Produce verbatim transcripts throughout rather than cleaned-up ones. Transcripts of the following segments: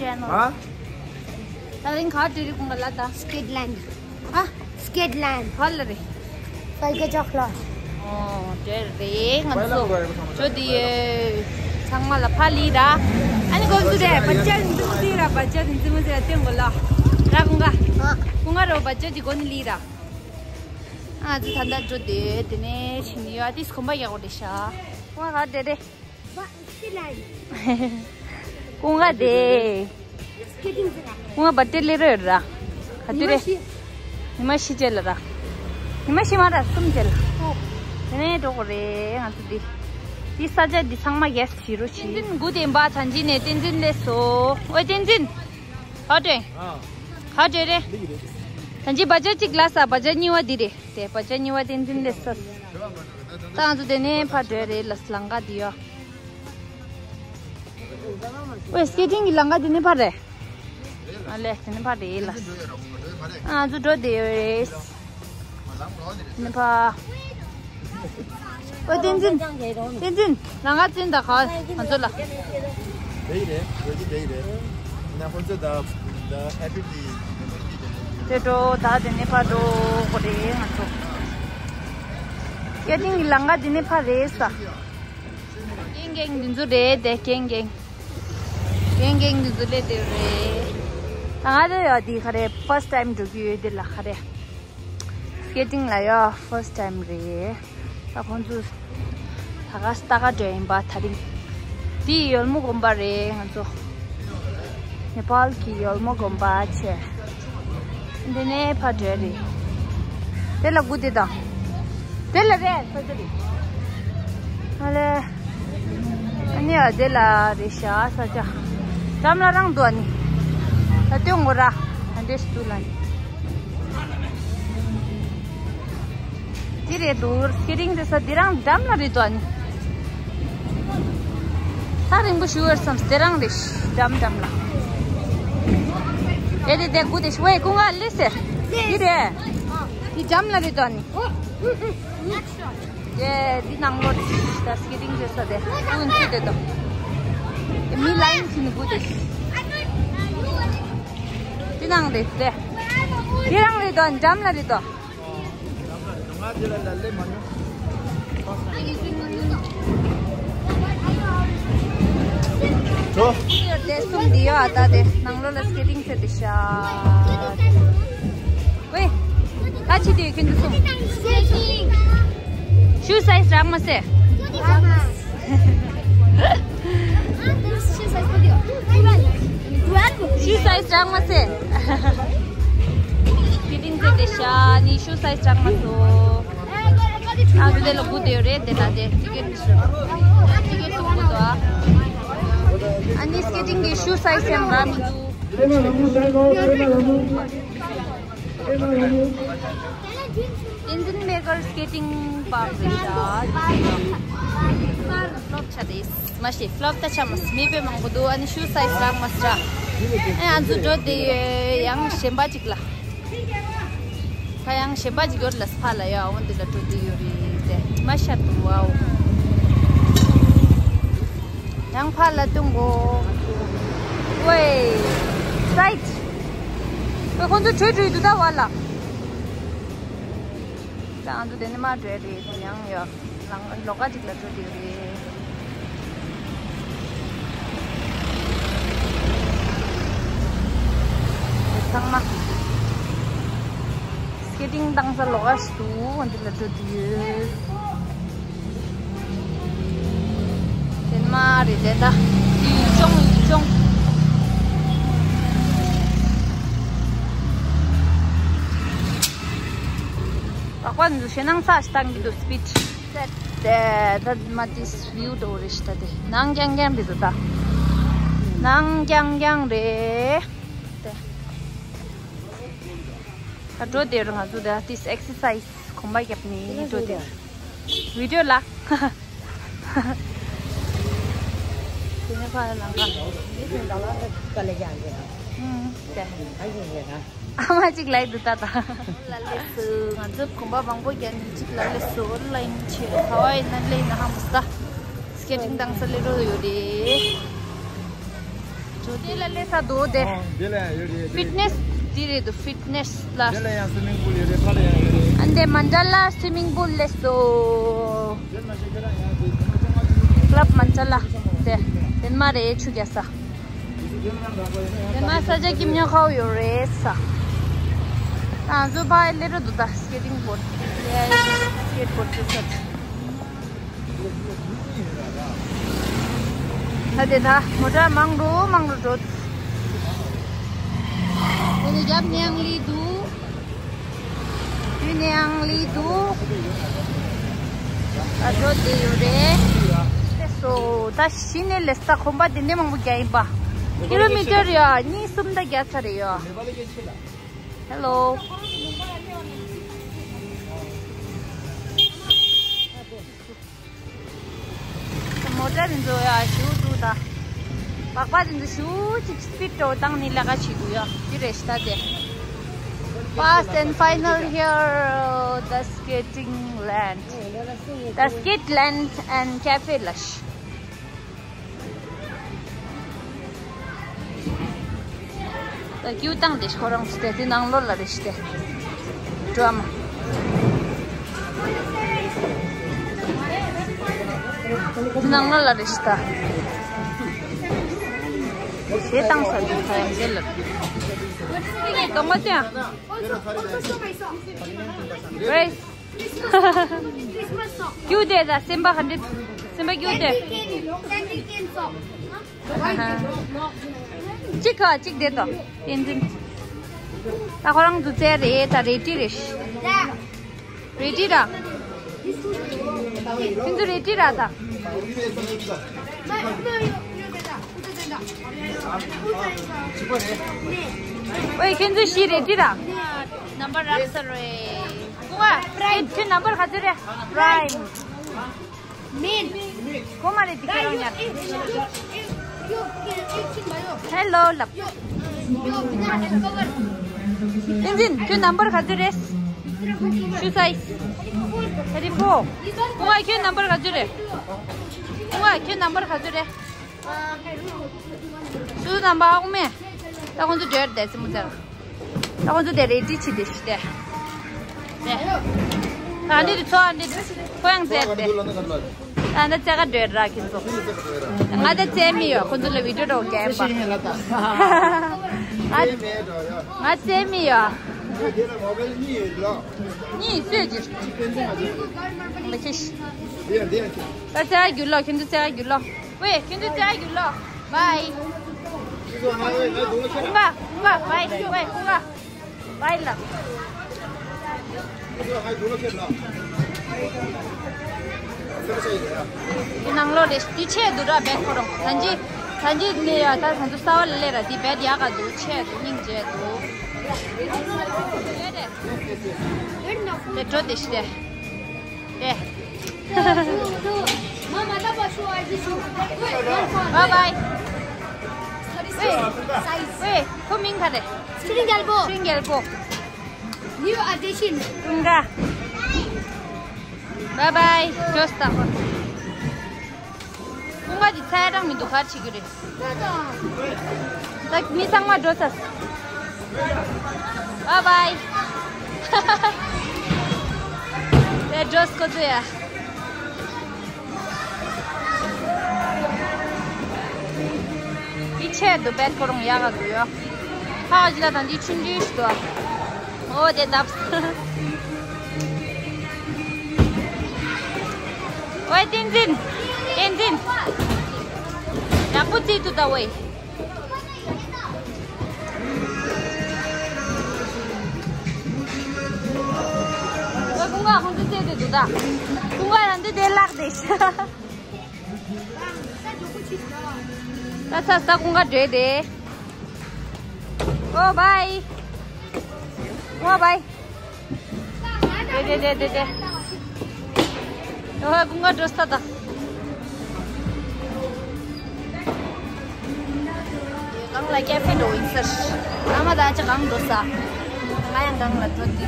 channel. ད་རིང་ག་བྲེལ་རེད་ཁོང་ག་ལ་ད། Skateland. ཨ། Skateland. ག་ལ་རེད། Phalga Chokla. ཨོ་བྲེལ་རེད་ང་ཚོ། ཇོ་དེ་ཚང་མ་ལ་ཕ་ལི་ར། ཨ་ནི་གོམས་སུ་རེད་བ་ཅར་འཛིན་མོ་ཟེར་ར་བ་ཅར་འཛིན་མོ་ཟེར་ར་སྟོན་གོ་ལ། ར་ཁོང་ག་ཁོང་ག་རོ་བ་ཅར་གྱི་གོ་ནི་ལི་ར། ང་ཚོ་ད་ལྟ་འགྲོ་དེ་དེ་ནས་ཕྱིན་ཡོད། ཨ་ཏིས་གོམ་པ་རྒྱག་དགོས་རེད་ཤག་ཁོང་ག་དེ་རེད། ཀུང་ག་དེ། ཀུང་ག་བ་ཏེ་ལེ་རེད་ར། ག་དུས་རེད། ཉི་མ་བཞི་བྱས་ལ་ར། ཉི་མ་བཞི་མ་ར་གསུམ་བྱས་ལ། དེ་ནས་འགྲོ་དགོས་རེད་ང་ཚོ་འདི། འདི་ས་ཆ་འདི་ཚང་མ་གས་བྱི་རུ་བྱི། བསྟན་འཛིན་དགུ་དེ་འབའ་ཐང་ཅི་ནས་བསྟན་འཛིན་ལས་སོ། ཨོ་བསྟན་འཛིན། ཧ་ཏྲེ། ཧ་ཏྲེ་རེད། ད་ཅི་བ་ཅར་གཅིག་ལ་ས་བ་ཅར་གཉིས་པ་འདི་རེད་དེ་བ་ཅར་གཉིས་པ་བསྟན་འཛིན་ལས་ས། ད་ང་ཚོ་དེ་ནས་ཕར་འགྲོ་རེད་ལ་ལམ་ཁ་འདི་ཡོད། ཨོ་སྐེ་ཊིང་གི་ལམ་ཁ་འདི་ནས་ཕར་རེད། ཨ་ལས་དེ་ནས་ཕར་རེད་ལ། ང་ཚོ་འགྲོ་བསྡད་ཡོད་རེད། ནི་ཕ། ཨོ་བསྟན་འཛིན། བསྟན་འཛིན། ལམ་ཁ་འཛིན་དང་ག་ང་ཚོ་ལ། དེ་ཡི་རེད། རོ་གི་དེ་ཡི་རེད། ན་ཁོ་ཚོ་ད་ད་ཧེ་པི་དེ། དེ་འགྲོ་ད་དེ་ནས་ཕར་འགྲོ་དགོས་རེད་ང་ཚོ། སྐེ་ཊིང་གི་ལམ་ཁ་དེ་ནས་ཕར་རེད་ས། རྐྱེན་རྐྱེན་འདི་ཚོ་རེད་དེ་རྐྱེན་རྐྱེན། རྐྱེན་རྐྱེན་འདི་ཚོ་སླེབས་བསྡད་རེད། ད་ང་ཚོ་ཡོད་འདི་ག་རེ་first time་འགྲོ་གི་ཡོད་འདི་ལ་ག་རེ། སྐེ་ཊིང་ལ་ཡོད་first time་རེད། ད་ཁོང་ཚོ་ད་ག་ལྟ་ག་འགྲོ་ཡིན་པ་ད་རིང་། འདི་ཡོལ་མོ་དགོན་པ་རེད་ང་ཚོ། ནེ་པཱལ་གྱི་ཡོལ་མོ་དགོན་པ་བྱས། འདི་ནས་ཕར་འགྲོ་རེད། དེ་ལ་སྒུག་དེ་དང་། དེ་ལ་རེད་ས་ཆ་རེད། ཨ་ལེ། ཨ་ནི་ཨ་དེ་ལ་རེད་ཤག་ས་ཆ། འགྲམ་ལ་རང་འདུག་ཨ་ནི། ད་སྟོན་དགོས་ར། ཨ་འདྲེ་ཞིག་འདུག་ལ་ནི། འདི་རེད་འདུག་སྐེ་ཊིང་དེ་ས་འདི་རང་འགྲམ་ལ་རེད་འདུག་ཨ་ནི། ཐག་རིང་པོ་ཞུ་བར་བསམས་དེ་རང་རེད་འགྲམ་འགྲམ་ལ། དེ་དེ་དེ་སྒུག་དེ་ཤི་ཝེ་ཀུང་ག་ལི་སེ། འདི་རེད། འདི་འགྲམ་ལ་རེད་འདུག་ཨ་ནི། དེ་འདི་ནང་ལོགས་རེད་ད་སྐེ་ཊིང་བྱེད་ས་དེ་ཀུན་ཚུད་དེ་དང་། མི་ལ་ཡིན་ཚུད་ནི་སྒུག་དེ་ཤི། འདི་ནང་རེད་དེ། འདི་རང་རེད་འདུག་འགྲམ་ལ་རེད་འདུག་འགྲོ། དེ་གསུམ་འདི་ཡོད་ཨ་ད་དེ་ནང་ལོགས་ལ་སྐེ་ཊིང་བྱེད་དེ་ཤག་ཝེ། ཁ་ཆེ་དུས་ཁྱོད་འདི་གསུམ། ཤུ་སའི་ཛི་རག་མ་སེ། ཤུ་སའི་ཛི་རག་མ་སེ། ཀི་ཏིང་ཙེ་དེ་ཤ་ནི་ཤུ་སའི་ཛི་རག་མ་སོ། ཨ་ཚོ་དེ་ལ་སྒུག་བསྡད་ཡོད་རེད་དེ་ལ་དེ་ཊི་ཀེ་ཊི་ནི་ཤོར། ཊི་ཀེ་ཊི་སྒུག་འདུག་ཨ་ནི་སྐེ་ཊིང་གི་ཤུ་སའི་ཛི་ཡང་རག་མི་འདུག་ཏེན་ཛིན་མེ་གར་སྐེ་ཊིང་པཱརྐ་རེད་ཤག་ཕློབ་ཆགས་རེད། མ་གཞི་ཕློབ་ད་ཆགས་མ་སོང་། མི་དཔེ་མང་པོ་འདུག་ཨ་ནི་ཤུ་སའི་ཛི་རག་མ་སོང་། ཨ་ཨ་ཚོ་འགྲོ་བསྡད་ཡོད། ཡང་གཞན་པ་ཅིག་ལ། ད་ཡང་གཞན་པ་ཅིག་ཡོད་ལ་ཕར་ལ་ཡ་འོ་འདི་ལ་འགྲོ་བསྡད་ཡོད་རེད་དེ། མ་ཤར་འདུག་ཨའོ། ཡང་ཕར་ལ་སྟོན་དགོས། ཝེ། སའིཌ། ཝེ་ཁོང་ཚོ་བྲོས་བྲོས་འདུག་ད་བར་ལ། ད་ང་ཚོ་དེ་ནས་མར་བྲོས་རེད་དེ་ཡང་ཡོད། ལང་ལོགས་ཀ་ཅིག་ལ་འགྲོ་བསྡད་ཡོད་རེད། ཚང་མ་སྐེ་ཊིང་བཏང་ས་ལོགས་ཀ་ཞིག་འདུག་འདི་ལ་འགྲོ་བསྡད་ཡོད། དེ་མ་རེད་དེ་ད་ཡུལ་ལྗོངས་ཡུལ་ལྗོངས། ལག་པ་འདུ་ཞེ་ནང་ས་ཞིག་བཏང་གི་འདུག་སི་པིཌ་སེ་ཊི། དེ་ད་མ་ཏིས་བིའུ་འགྲོ་རེ་ཞིག་ད་དེ་ནང་རྐྱང་རྐྱང་རེད་འདུག་ད། ནང་རྐྱང་རྐྱང་རེད་དེ། ད་འགྲོ་བསྡད་རུང་ང་ཚོ་ད་ཏིས་ཨེག་སར་སའིཛ་གོམ་པ་བརྒྱབ་ནས་འགྲོ་བསྡད་རུང་། བི་ཌིའོ་ལ། དེ་ནས་ཕར་ལ་ལང་ཀ། ཨུམ། དེ། ཨ་མ་གཅིག་ལ་འདུག་ད་ད། ལ་ལས་སུ་ང་ཚོ་གོམ་པ་མང་པོ་བརྒྱབ་ནས་གཅིག་ལ་ལས་སུ་ཨོན་ལ་ཡིན་ཆེ་ག་བ་ཡིན་ན་ལས་ན་ཧ་མ་སི་ད། སི་ཀེ་ཊིང་བཏང་ས་ལས་རོ་ཡོད་རེད། དེ་ལ་སླེབས་ས་འདུག་དེ། ཨོ། དེ་ལ་ཡོད་རེད། ཕིཊ་ནེ་སི་དེ་རེད་འདུག་ཕིཊ་ནེ་སི་ལ། དེ་ལ་ཡང་སུའི་མིང་པུལ་ཡོད་རེད། ཕ་ལ་ཡང་ཡོད་རེད། ཨ་འདི་མན་ཌ་ལ་སུའི་མིང་པུལ་སླེབས་སོང་། ཀླབ་མན་ཌ་ལ། དེ་དེ་མ་རེད། ཆུ་རྒྱག་ས། དེ་མ་ས་ཆ་སྐྱིད་ཉོ་ཁའོ་ཡོད་རེད་ས། ད་ང་ཚོ་ཕ་ཡི་སླེབས་འགྲོ་འདུག་ད་སི་ཀེ་ཊིང་བོར་ཌི། ཡ་ཡ་སི་ཀེ་ཊི་བོར་ཌི་ཚོ། ད་དེ་ད་མོ་ཊ་མང་རུ་མང་རུ་འགྲོ། དེ་ནས་རྒྱབ་ནས་ཡང་ལི་འདུག་དེ་ནས་ཡང་ལི་འདུག་ད་འགྲོ་བསྡད་ཡོད་རེད། དེ་སོ་ད་གཞི་ནས་ལས་ས་གོམ་པ་དེ་འདྲ་མང་པོ་རྒྱག་ཡིན་པ། ཀི་ལོ་མི་ཊར་ཡ་གཉིས་གསུམ་ད་རྒྱག་ཚར་རེད་ཡ། ཧེ་ལོ། མོ་ཊ་དེ་ཚོ་ཡ་ཞུ་འདུག་ད། སྦག་སྦག་དེ་ཚོ་ཞུ་ཅིག་སི་པིཌ་འགྲོ་བཏང་ནི་ལས་ཀ་བྱེད་དགོས་ཡ། དེ་རེད་ཤག་ད་དེ། Fast and final here, uh, the skating land. The skate land and cafe ལ་ཤི། ད་ཀྱུ་བཏང་དེ་ཁོ་རང་ཚོ་དེ་དེ་ནང་ལོགས་ལ་རེད་ཤི་དེ། འགྲོ་ཨ་མ། དེ་ནང་ལོགས་ལ་རེད་ཤི་ད། ཞེ་བཏང་ས་དེ་ཁ་ཡང་ཞེ་ལ། དེ་ནས་གདོང་པ་དེ་ཡང་། Wait. ཀྱུ་དེ་ད་སེམས་པ་ག་འདྲ། སེམས་པ་ཀྱུ་དེ། གཅིག་ག་གཅིག་དེ་དོ། ཏན་ཏན། ད་ཁོ་རང་ཚོ་རྩེ་རེད་ད། རེ་ཏི་རེད། རེ་ཏི་ར། ཁྱེད་ཚོ་རེ་ཏི་ར་ད། ཨོའི་ཁྱེད་ཚོ་ཤི་རེ་ཏི་ར། ནམ་བར་རག་ས་རེད། ཀུ་བ། ཁྱོད་ཁྱོད་ནམ་བར་ག་ཚོད་རེད། པྲའིམ། མིན། ཁོ་མ་རེད་འདི་ཁ་རང་ཉར། ཧེ་ལོ་ལབ། ཏིན་ཏིན་ཁྱོད་ནམ་བར་ག་ཚོད་རེད། ཤུ་སའི་ཛི། ཐར་ཊི་ཕོར། ཀུ་བ་ཁྱོད་ནམ་བར་ག་ཚོད་རེད། ཀུ་བ་ཁྱོད་ནམ་བར་ག་ཚོད་རེད། སུ་ནམ་པ་ཨ་ཁུ་མེ། ད་ཁོང་ཚོ་འབྲེལ་བསྡད་ཙི་མོ་ཚར། ད་ཁོང་ཚོ་དེ་རེ་ཏི་ཆི་དེ་ཤི་དེ། དེ། ད་འདི་དུ་ཚོ་ཨ་འདི་དུ་ཁོ་ཡང་ཟེར་དེ། ད་འདི་ཚེ་ག་འབྲེལ་ར་ཁྱེད་ཚོ། ང་ད་ཚེ་མི་ཡོད་ཁོང་ཚོ་ལ་བི་ཌིའོ་འགྲོ་རྒྱབ་པ། ང་ང་ཚེ་མི་ཡོད། གཉིས་སུས་ཀྱིས། ལ་ཁྱི་ཤི། ད་ཚེ་ག་རྒྱུ་ལོ་ཁྱེད་ཚོ་ཚེ་ག་རྒྱུ་ལོ། ཝེ། ཁྱོད་ཚོ་རྩེ་རྒྱུ་ལོ། བའི། ཀུང་ག་ཀུང་ག་བའི། ཝེ། ཀུང་ག་བའི་ལ། འདི་ནང་ལོགས་རེད། འདི་ཆེ་འདུག་ར་བེད་ཁོ་རང་། ད་ཅི་ད་ཅི་ནས་ཡ་ད་ང་ཚོ་ས་བ་ལ་སླེབས་ར། འདི་བེད་ཡག་ག་འདུག་ཆེ་འདུག་སྙིང་རྗེ་འདུག་དེ་འགྲོ་དེ་ཤི་དེ། དེ། Bye bye. ཝེ། ཝེ། ཁོ་མིང་ག་རེ། ཆུ་རིན་རྒྱལ་པོ། ཆུ་རིན་རྒྱལ་པོ། New addition. ཀུང་ག Bye bye. ཇོས་ད་ཧོ། ཀུང་ག་འདི་ཚ་གྲང་མི་འདུག་ག་རེ་བྱེད་ཀྱི་རེད། ད་མི་ཚང་མ་འགྲོ་ཚར། Bye bye. དེ་འགྲོ་སྐོར་ཚོ་ཡ། འདི་ཆེ་འདུག་བེད་ཁོ་རང་ཡག་ག་འདུག་ཡ། ཧ་ཇི་ལ་དང་འདི་ཆུང་ཆུང་ཞིག་འདུག་ཨོ་དེ་འདབས། ཝེ་ཏིན་ཏིན། ཏིན་ཏིན། ཡག་པོ་བརྩིས་འདུག་ད་ཝེ། ཝེ་ཀུང་ག་ཁོང་ཚོ་བརྩེ་དེ་འདུག་ད། ཀུང་ག་རང་འདི་དེ་བརླག་དེ་ཤ། ད་ཚ་ས་ཀུང་ག་འདྲེ་དེ། ཨོ་བའི། ཨོ་བའི། དེ་དེ་དེ་དེ་དེ། ཨོ་ཀུང་ག་འགྲོ་ས་ད། གང་ལ་ཀེ་ཕེ་འགྲོ་ཡིན་ཟེར། ཨ་མ་ད་ཅི་གང་འགྲོ་ས། ང་ཡང་གང་ལ་འགྲོ་དེ།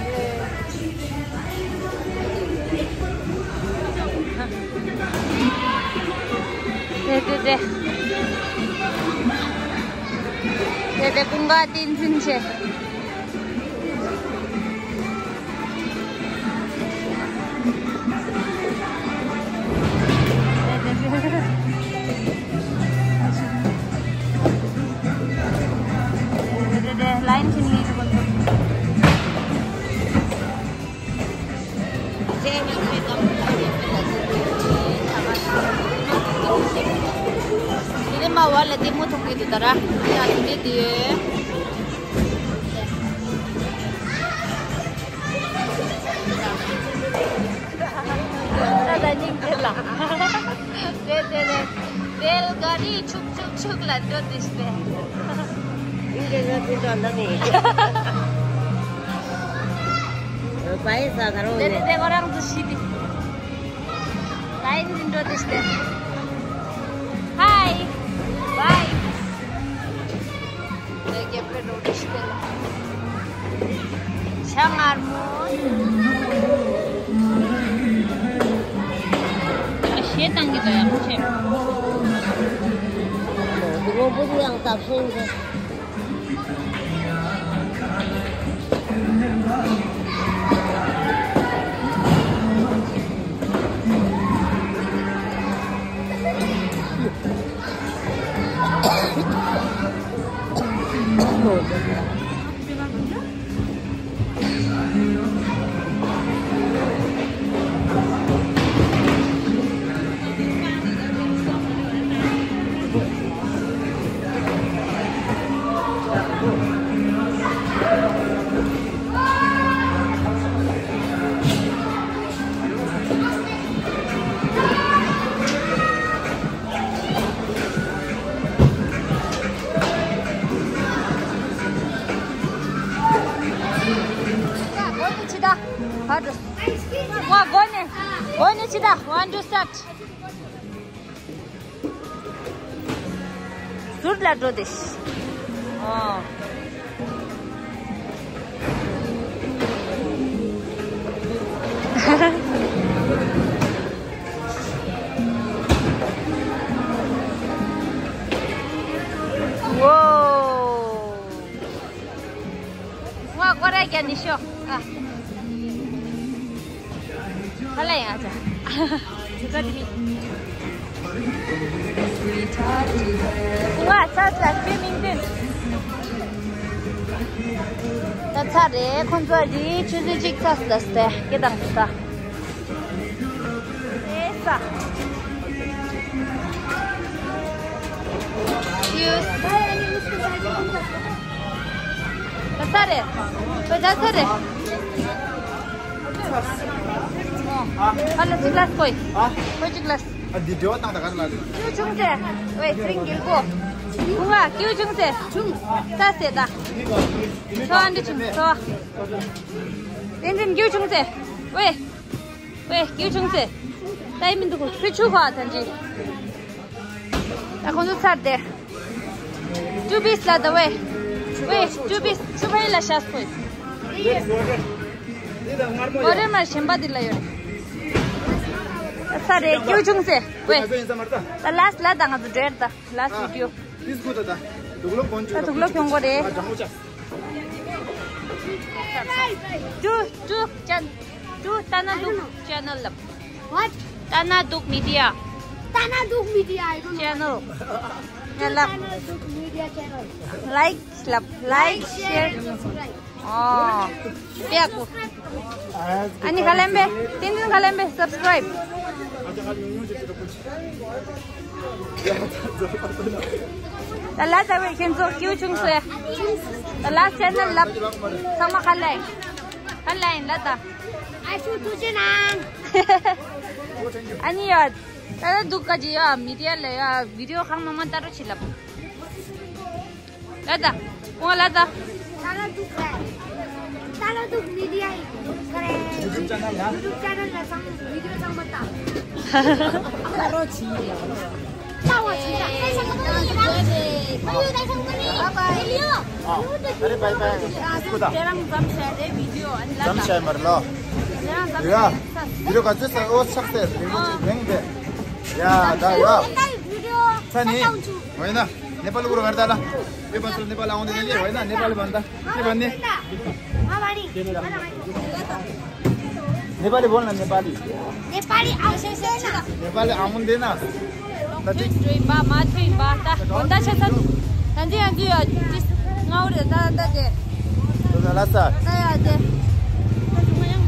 དེ་དེ་དེ། དེ་ཀུན་དགའ་བསྟན་འཛིན་ཆེ། དེ་དེ་ལའིན་ཕྱིན་ངེས་ཀྱི་ཀུན་ཏུ། དེ་ནས་མ་བ་ལ་ལྟད་མོ་མཐོང་གི་འདུག་ད་ར། ཡ་དེ་འདྲས་དེ། ད་ད་སྙིང་རྗེ་ལ། དེ་དེ་རེད། དེ་ག་རི་ཆུག་ཆུག་ཆུག་ལ་འགྲོ་དེ་སྟེ། སྙིང་རྗེ་ལ་དེ་འདྲ་ལ་ནི། བའི་ས་ག་རོ་དེ་ནི། དེ་ཁོ་རང་ཚོ་ཤི་དེ། ད་ཡིན་འགྲོ་དེ་སྟེ། ཧའི། བའི། ཞེ་སྡང་གི་དོ་ཡག་པོ་བྱས། ང་གོ་ནས་གོ་ནས་ཕྱི་ད། One, two, start. ཟུར་ལ་འགྲོ་དེ། ཨོ། ཝོ། ང་ཀོ་ར་རྒྱ་ནི་ཤོ། ཨ། ཧ་ལ་ཡ་ཅ། ཅི་ཀ་དི་མི། ང་ཚ་ཚ་ཅི་མིང་དུ། ད་ཚ་རེ་ཁོང་ཚོ་རི་ཆུ་ཚོད་གཅིག་ཚ་ལ་སྟེ་སྐད་དང་ས། ཨེ་ས། ཡུས། ད་ཚ་རེ། ད་ཚ་རེ། ཨ་ལ་གཅིག་ལ་སྐོས། ཨ། ཁོ་གཅིག་ལ། ཨ་འདི་འབྲེལ་བ་བཏང་ད་ག་རེ་ལ་རེད། ཀྱུ་ཆུང་ཚེ། ཝེ་ཚེ་རིང་གིལ་གོ། ཁུ་ང་ཀྱུ་ཆུང་ཚེ། ཆུང་། ས་སེ་ད། ཁྱོ་ཨ་འདི་ཆུང་ཚེ། ཁྱོ། བསྟན་འཛིན་ཀྱུ་ཆུང་ཚེ། ཝེ། ཝེ་ཀྱུ་ཆུང་ཚེ། ད་ཡི་མི་འདུག་གོ་ཁྱོད་ཆུ་ཁོ་ཨ་ཐན་ཅི། ད་ཁོང་ཚོ་ཚར་ཏེ། ཀྱུ་བིས་ལ་ད་ཝེ། ཝེ་ཀྱུ་བིས་ཆུ་ཕ་ཡི་ལ་ཤ་སྐོས། འོ་རེ་མ་གཞན་པ་འདི་ལ་ཡོད་རེད། ས་རེད་ཀྱུ་ཆུང་ཚེ། ཝེ། ད་ལཱསི་ལ་ད་ང་ཚོ་འབྲེལ་ད་ལཱསི་བི་ཌི་ཡོ། ད་དུག་ལོག་གོན་ཆོག་ད་དུག་ལོག་གྱོན་དགོས་རེད། ཀྱུ་ཀྱུ་ཅན། ཀྱུ་ཏ་ན་དུག་ཅེ་ནལ་ལབ། What? Tana Duk Media. Tana Duk Media, I don't know. Channel. Tana Duk Media channel. Like, love, like, share. Subscribe. Oh. ཨ་ནི་ཁ་ལེམ་པེ། བསྟན་འཛིན་ཁ་ལེམ་པེ། སབ་སི་ཀ་རའིབ། ད་ལ་ད་བའི་ཁྱེད་ཚོ་ཀྱུ་ཆུང་སོ་ཡ། ད་ལ་ཅེ་ནལ་ལབ། ཚང་མ་ཁ་ལེ། ཁ་ལེ་ཡིན་ལ་ད། ཨ་ཆུ་ཐུགས་རྗེ་གནང་། ཨ་ནི་ཡ། ད་ད་འདུག་ག་ཅི་ཡ་མི་དེ་ལ་ཡ་བི་ཌི་ཡོ་ཁང་མ་མ་ལྟ་རོ་ཆི་ལབ། ལ་ད། ཁོང་ལ་ད། ཏཱ་ལ་འདུག་རེད། ཏཱ་ལ་འདུག་མི་ཌི་ཡ་ཡིན་ག་རེ། ཡུ་ཊུབ་ཅེ་ནལ་ལ། ཡུ་ཊུབ་ཅེ་ནལ་ལ་ཚང་བི་ཌི་ཡོ་ཚང་མ་ལྟ། ལྟ་རོགས་གྱིས་ཡ། ལྟ་བ་གྱིས་ད། ཨ། ཨ་རེ་བའི་བའི། ཁུ་ད། ཁྱེད་རང་མཚམས་བཞག་རེད་བི་ཌི་ཡོ་ཨ་ནི་ལ་ད། མཚམས་བཞག་མ་རེད་ལོ། ཁྱེད་རང་མཚམས་ཡ། བི་ཌི་ཡོ་ག་ཚོད་ས་འོ་ཆགས་ཏེ་རིང་པོ་ཅིག་རིང་པས། ཡ་ད་ཡ། ཚ་ནི། འོ་ཡིན་ན། नेपाली कुरा गर्दा ल। यो बच्चा नेपाली आउँदैन कि होइन? नेपाली भन्दा के भन्ने? नेपाली बोल्न, नेपाली। नेपाली आउँछ। नेपाली आउँदैन। जुन जुइम्बा मा जुइम्बा त भन्दा छ त। तन्जी अन्जी। जिस। ङाउरे त अन्त दे। ल स। सय अझ।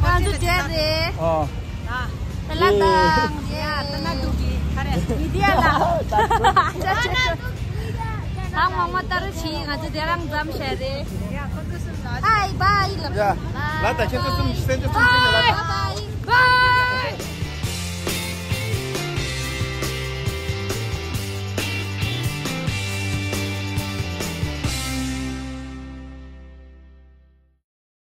कान्जु जे रे। अँ। ल त। या त न दुगी खरे। मिडिया ला। आङ मङ म तरु छि ङाजु देराङ जम सेरे। बाई बाई ल। ल त खेत सुम सेन्ट सुम ल त। By by.